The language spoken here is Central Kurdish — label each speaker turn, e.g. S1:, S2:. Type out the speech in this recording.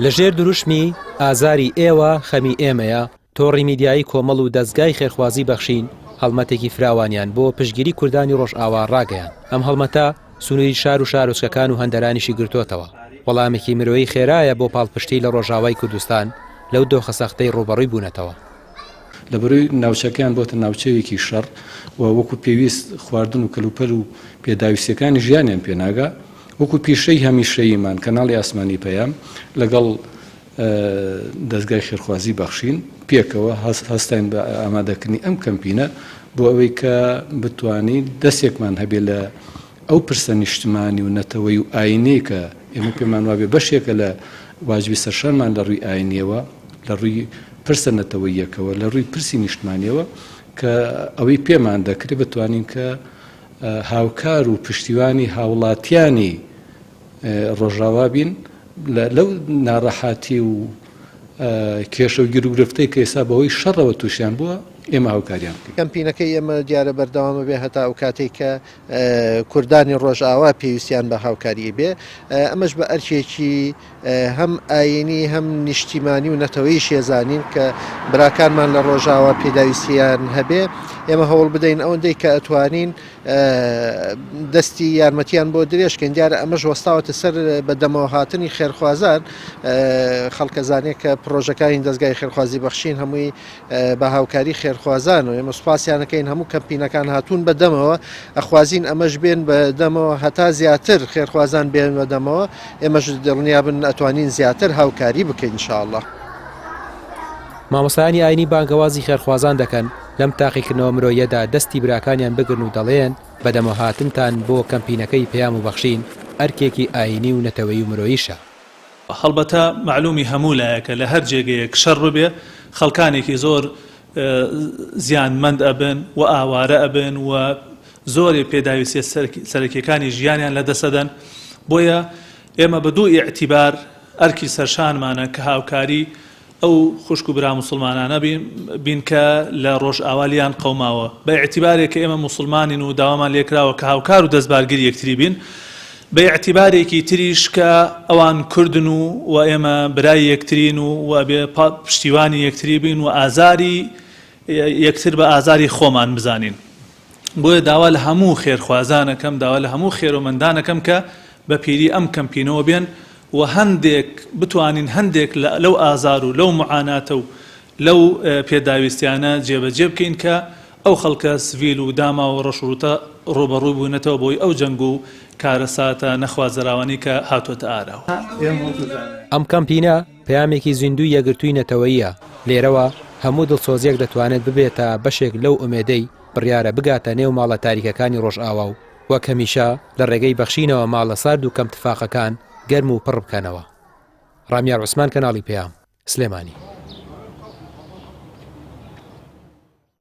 S1: لە ژێر دروشمی، ئازاری ئێوە خەمی ئێمەیە، تۆڕی میدیایی کۆمەڵ و دەزگای خێرخوازی بەخشین هەڵمەتێکی فراوانیان بۆ پشتگیری کوردانی ڕۆژئاوا ڕاگەیاند. ئەم هەڵمەتە سنووری شار و شارۆچکەکان و هەندەرانیشی گرتۆتەوە، وەڵامێکی مرۆیی خێرایە بۆ پاڵپشتی لە ڕۆژاوای کوردستان لەو دۆخە سەختەی ڕووبەڕووی بوونەتەوە.
S2: لەبەرئەوەی ناوچەکەیان بۆتە ناوچەیەکی شەڕ و وەکو پێویست خواردن و کەلوپەل و پێداویستیەکانی ژیانیان پێناگا، وەکو پیشەی هەمیشەییمان کەناڵی ئاسمانی پەیام لەگەڵ دەزگای خێرخوازی بەخشین پێکەوە هەستاین بە ئامادەکردنی ئەم کەمپینە بۆ ئەوەی کە بتوانین دەستێکمان هەبێ لە ئەو پرسە نیشتمانی و نەتەوەی و ئاینیەی کە ئێمە پێمان وابێ بەشێکە لە واجبی سەرشانمان لە ڕووی ئاینیەوە، لە ڕووی پرسە نەتەوەییەکەوە، لە ڕووی پرسی نیشتمانیەوە کە ئەوەی پێمان دەکرێ بتوانین کە هاوکار و پشتیوانی هاوڵاتیانی ڕۆژاوا بین لەو ناڕەحاتی و کێشە و گیروگرفتەی کە ئێستا بەهۆی شەڕەوە تووشیان بووە ئێمە هاوکاریان بکەین.
S3: کەمپینەکەی ئێمە دیارە بەردەوامە بێ هەتا ئەو کاتەی کە کوردانی ڕۆژئاوا پێویستیان بە هاوکاریی بێ، ئەمەش بە ئەرکێکی هەم ئایینی هەم نیشتیمانی و نەتەوەیی شێزانین کە براکانمان لە ڕۆژاوا پێداویستیان هەبێ ئێمە هەوڵ بدەین ئەوەندەی کە ئەتوانین دەستی یارمەتیان بۆ درێژکەین دیارە ئەمەش وەستاوەتە سەر بە دەمەوە هاتنی خێرخوازان خەڵکەزانێک کە پرۆژەکانی دەستگای خێرخوازی بەخشین هەمووی بە هاوکاری خێرخوازان و ئێمە سوپاسیانەکەین هەموو کەمپینەکان هاتوون بە دەمەوە ئەخوازین ئەمەش بێن بە دەمەوە هەتا زیاتر خێرخوازان بێن بە دەمەوە ئێمەش دڵنیابن ئەتوانین زیاتر هاوکاری بکەین ان شاء اللە.
S1: مامۆستایانی ئاینی بانگەوازی خێرخوازان دەکەن لەم تاقیکردنەوە مرۆییەدا دەستی براکانیان بگرن و دەڵێن بەدەمەوەهاتنتان بۆ کەمپینەکەی پەیام و بەخشین ئەرکێکی ئاینی و نەتەوەیی و مرۆییشە.
S4: هەڵبەتە مەعلومی هەموو لایەکە لە هەر جێگەیەک شەڕ ببێ خەڵکانێکی زۆر زیانمەند ئەبن و ئاوارە ئەبن و زۆرێ پێداویستیە سەرەکیەکانی ژیانیان لە دەست ئەدەن بۆیە ئێمە بە دوو ئیعتیبار ئەرکی سەرشانمانە کە هاوکاری ئەو خوشک و برا موسڵمانانە بین کە لە ڕۆژئاوا لیان قەوماوە، بە ئیعتیبارێک کە ئێمە موسڵمانین و داوامان لێکراوە کە هاوکار و دەستبارگری یەکتری بین، بە ئیعتیبارێکی تریش کە ئەوان کوردن و و ئێمە برای یەکترین و و ئەبێ پشتیوانی یەکتری بین و ئازاری یەکتر بە ئازاری خۆمان بزانین. بۆیە داوا لە هەموو خێرخوازان ئەکەم، داوا لە هەموو خێرۆمەندان ئەکەم کە بە پیری ئەم کەمپینەوە بێن و هەندێک بتوانین هەندێک لەو ئازار و لەو معاناتە و لەو پێداویستیانە جێبەجێ بکەین کە ئەو خەڵکە سڤیل و داماو و ڕەشوڕوتە ڕووبەڕووی بوونەتەوە بەهۆی ئەو جەنگ و کارەساتە نەخوازراوانەی کە هاتۆتە ئاراوە.
S1: ئەم کەمپینە پەیامێکی زیندووی یەکگرتووی نەتەوەییە، لێرەوە هەموو دڵسۆزییەک دەتوانێت ببێتە بەشێک لەو ئومێدەی بڕیارە بگاتە نێو ماڵە تاریکەکانی ڕۆژئاوا و وەک هەمیشە لە ڕێگەی بەخشینەوە ماڵە سارد و کەم تفاقەکان گەرم و پڕ بکەنەوە. ڕامیار عوسمان کەناڵی پەیام، سلێمانی.